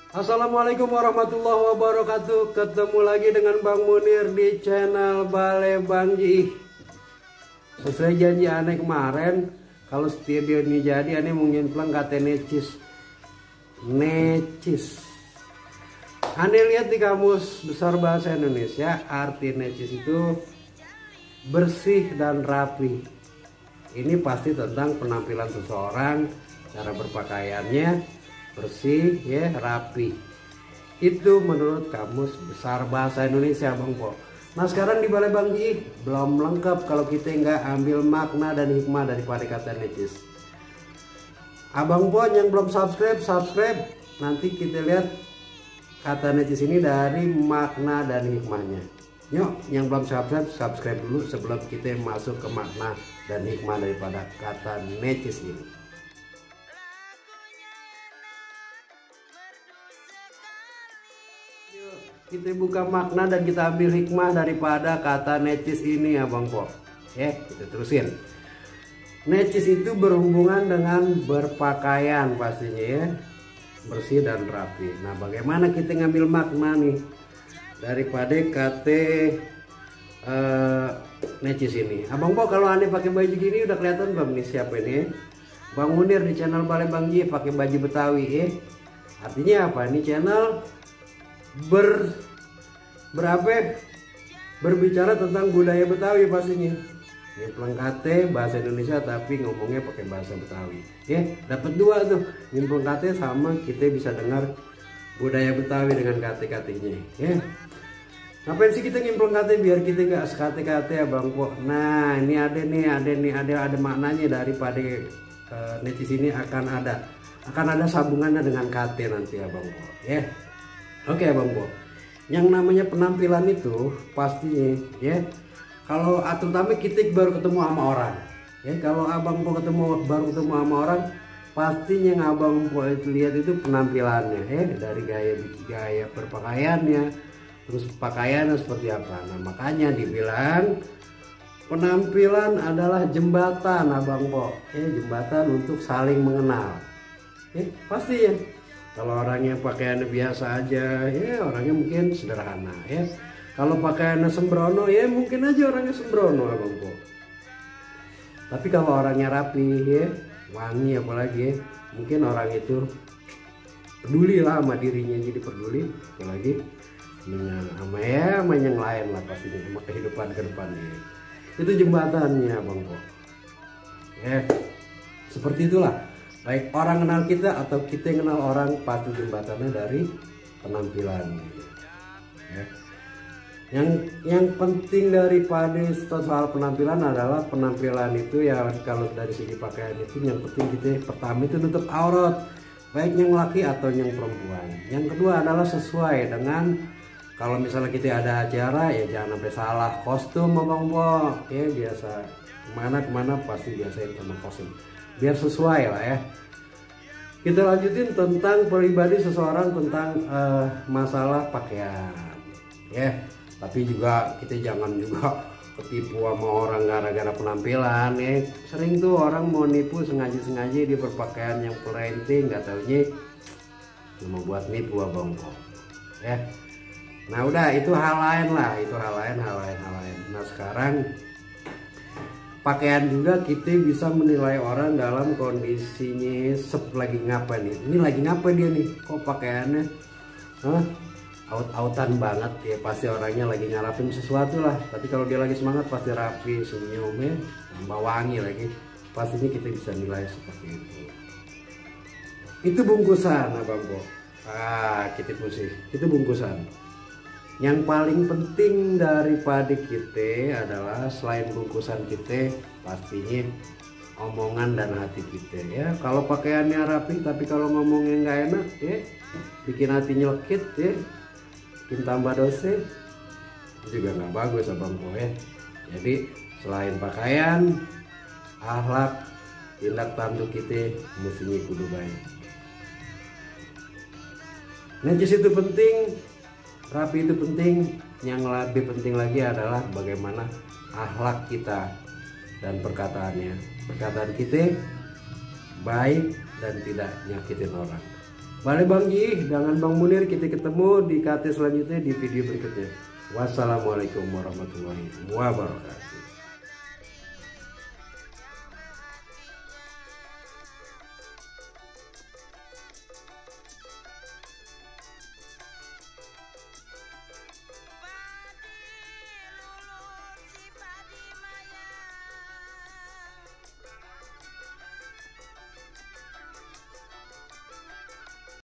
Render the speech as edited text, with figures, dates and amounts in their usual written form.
Assalamualaikum warahmatullahi wabarakatuh. Ketemu lagi dengan Bang Munir di channel Bale Bang Ji. Sesuai janji aneh kemarin, kalau setiap video ini jadi aneh mau nyemplang kata necis. Aneh lihat di Kamus Besar Bahasa Indonesia, arti necis itu bersih dan rapi. Ini pasti tentang penampilan seseorang, cara berpakaiannya bersih ya, rapi. Itu menurut Kamus Besar Bahasa Indonesia, Bang Po. Nah sekarang di Bale Bang Ji belum lengkap kalau kita nggak ambil makna dan hikmah daripada kata necis. Abang Po yang belum subscribe, nanti kita lihat kata necis ini dari makna dan hikmahnya. Yuk yang belum subscribe dulu sebelum kita masuk ke makna dan hikmah daripada kata necis ini. Kita buka makna dan kita ambil hikmah daripada kata necis ini ya Bang Po. Kita terusin. Necis itu berhubungan dengan berpakaian pastinya ya, bersih dan rapi. Nah bagaimana kita ngambil makna nih daripada kata necis ini? Abang Po kalau aneh pakai baju gini udah kelihatan belum nih siapa ini? Bang Munir di channel Bale Bang Ji pakai baju Betawi ya. Artinya apa? Ini channel berbicara tentang budaya Betawi pastinya. Nyemplung kate bahasa Indonesia tapi ngomongnya pakai bahasa Betawi. Dapat dua tuh, nyemplung kate sama kita bisa dengar budaya Betawi dengan kate-katenya. Ngapain sih kita nyemplung kate biar kita nggak sekate-kate ya Bang Po. Nah ini ada maknanya daripada necis ini akan ada sambungannya dengan kate nanti ya Bang Po. Oke Bang Po. Yang namanya penampilan itu pastinya ya. Kalau terutama kita baru ketemu sama orang. Kalau Abang Po baru ketemu sama orang, pastinya yang Abang Po itu lihat itu penampilannya dari gaya berpakaiannya, terus pakaiannya seperti apa. Nah, makanya dibilang penampilan adalah jembatan Abang Po. Jembatan untuk saling mengenal. Pasti ya. Kalau orangnya pakaiannya biasa aja, orangnya mungkin sederhana ya. Kalau pakaiannya sembrono, mungkin aja orangnya sembrono Abang Po. Tapi kalau orangnya rapi, wangi apalagi, mungkin orang itu peduli lah sama dirinya, jadi peduli, apalagi sama yang lain lah pastinya, sama kehidupan ke depannya. Itu jembatannya Abang Po. Seperti itulah. Baik orang kenal kita atau kita yang kenal orang, pasti jembatannya dari penampilan. Yang penting daripada soal penampilan adalah penampilan itu ya, kalau dari segi pakaian itu yang penting kita pertama itu nutup aurat, baik yang laki atau yang perempuan. Yang kedua adalah sesuai dengan, kalau misalnya kita ada acara ya jangan sampai salah kostum Bang Po. Biasa kemana pasti biasa sama kostum, biar sesuai lah ya. Kita lanjutin tentang pribadi seseorang, tentang masalah pakaian tapi juga kita jangan juga ketipu sama orang gara-gara penampilan Sering tuh orang mau nipu sengaja dia berpakaian yang pelenting, nggak taunya cuma buat nipu Abang Po. Nah udah itu hal lain lah, hal lain. Nah sekarang pakaian juga kita bisa menilai orang dalam kondisinya lagi ngapa nih. Ini lagi ngapa dia nih? Kok pakaiannya out-outan banget ya, pasti orangnya lagi ngarapin sesuatu lah. Tapi kalau dia lagi semangat pasti rapi, senyumnya tambah wangi lagi. Pastinya kita bisa nilai seperti itu. Itu bungkusan Abang Po. Kita pusing. Itu bungkusan. Yang paling penting daripada kita adalah selain bungkusan kita, pastinya omongan dan hati kita ya. Kalau pakaiannya rapi tapi kalau ngomongnya nggak enak bikin hati nyelkit bikin tambah dosa, itu juga nggak bagus Abang Po Jadi selain pakaian, akhlak, tindak tanduk kita mestinya kudu baik. Necis itu penting, rapi itu penting. Yang lebih penting lagi adalah bagaimana akhlak kita dan perkataan kita baik dan tidak nyakitin orang. Balik Bang Ji dengan Bang Munir, kita ketemu di KT selanjutnya di video berikutnya. Wassalamualaikum warahmatullahi wabarakatuh.